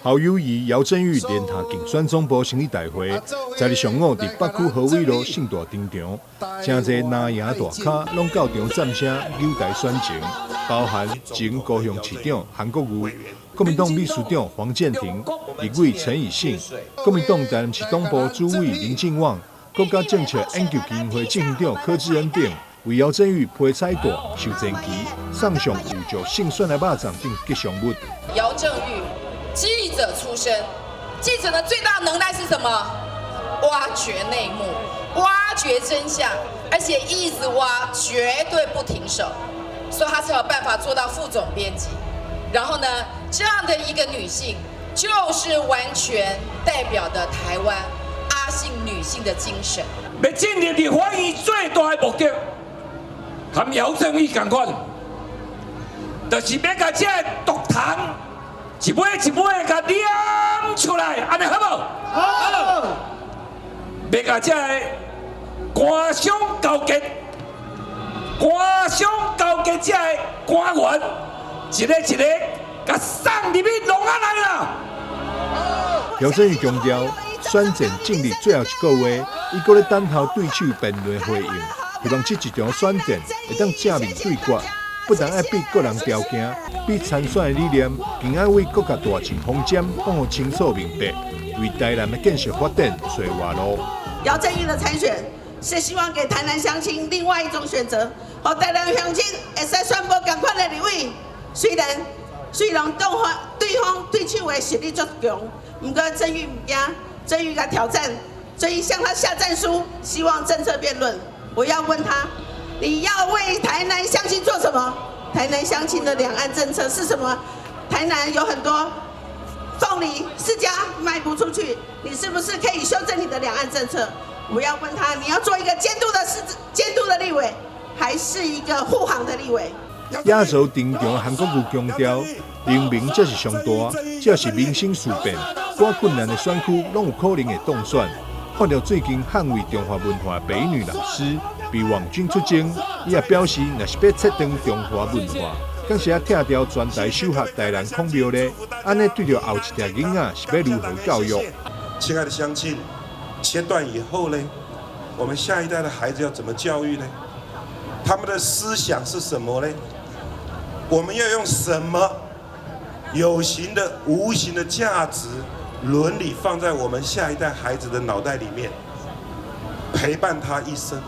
侯友宜、姚振宇連下競選總部成立大會，昨日上午佇北區河尾路盛大登場，誠濟藍營大咖攏到場讚聲扭台選情，包含前高雄市長韓國瑜、國民黨秘書長黃健庭、立委陳以信、國民黨台南市黨部主委林進旺、國家政策研究基金會執行長柯志恩等，為姚振宇披彩帶、授前旗、送上有著勝選的肉粽等吉祥物。姚振宇，記者出身，記者的最大能耐是什麼？挖掘內幕，挖掘真相，而且一直挖，絕對不停手，所以他才有辦法做到副總編輯。然後呢，這樣的一個女性，就是完全代表的台灣阿信女性的精神。欲進入立法院最大的目的，佮姚振宇仝款，就是欲共這个毒蟲一尾一尾共攆出來，按呢好無？好。欲共這个官商勾結、官商勾結這个官員，一个一個共送入去籠仔內啦。姚振宇強調，選戰進入最後一個月，伊閣咧等候對手辯論回應，希望這一場選戰會當正面對決。不但愛比個人條件，比參選的理念，更愛為國家大政方針講予清楚明白，為台南的建設發展揣活路。姚振宇的參選是希望給台南鄉親另外一種選擇，予台南鄉親會使選無仝款的立委。雖然對方對手的實力足強，毋過振宇毋驚，振宇共挑戰，振宇向他下戰書，希望政策辯論。我要問他，你要為台南鄉親做什麼？台南鄉親的兩岸政策是什麼？台南有很多鳳梨釋迦賣不出去，你是不是可以修正你的兩岸政策？我要問他，你要做一個監督的市監督的立委，還是一個護航的立委？壓軸登場，韓國瑜強調，人民才是上大，這是民生事變，偌困難的選區攏有可能會當選。看著最近捍衛中華文化的白女老師被網軍出征，伊也表示，若是欲切斷中華文化，敢是愛拆掉全台首合台南孔廟咧？按呢對著後一代囡仔是欲如何教育？親愛的鄉親，切斷以後呢，我們下一代的孩子要怎麼教育呢？他們的思想是什麼呢？我們要用什麼有形的、無形的價值、倫理放在我們下一代孩子的腦袋裡面，陪伴他一生。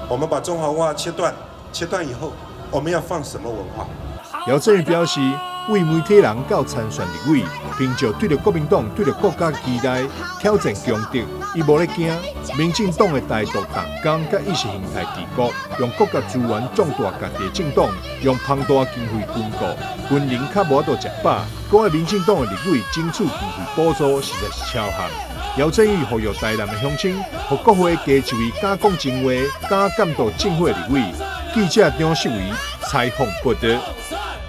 我們把中華文化切斷，切斷以後，我們要放什麼文化？姚振宇表示，為媒體人到參選立委，憑著對著國民黨、對著國家期待挑戰強敵，伊無咧驚。民進黨的台獨黨綱佮意識形態治國，用國家資源壯大家己的政黨，用龐大經費軍購，軍人較無法度食飽。閣愛民進黨的立委爭取經費補助，實在是超漢。姚振宇呼籲台南的鄉親，予國會加一位敢講真話、敢監督政府的立委。記者張世維採訪報導。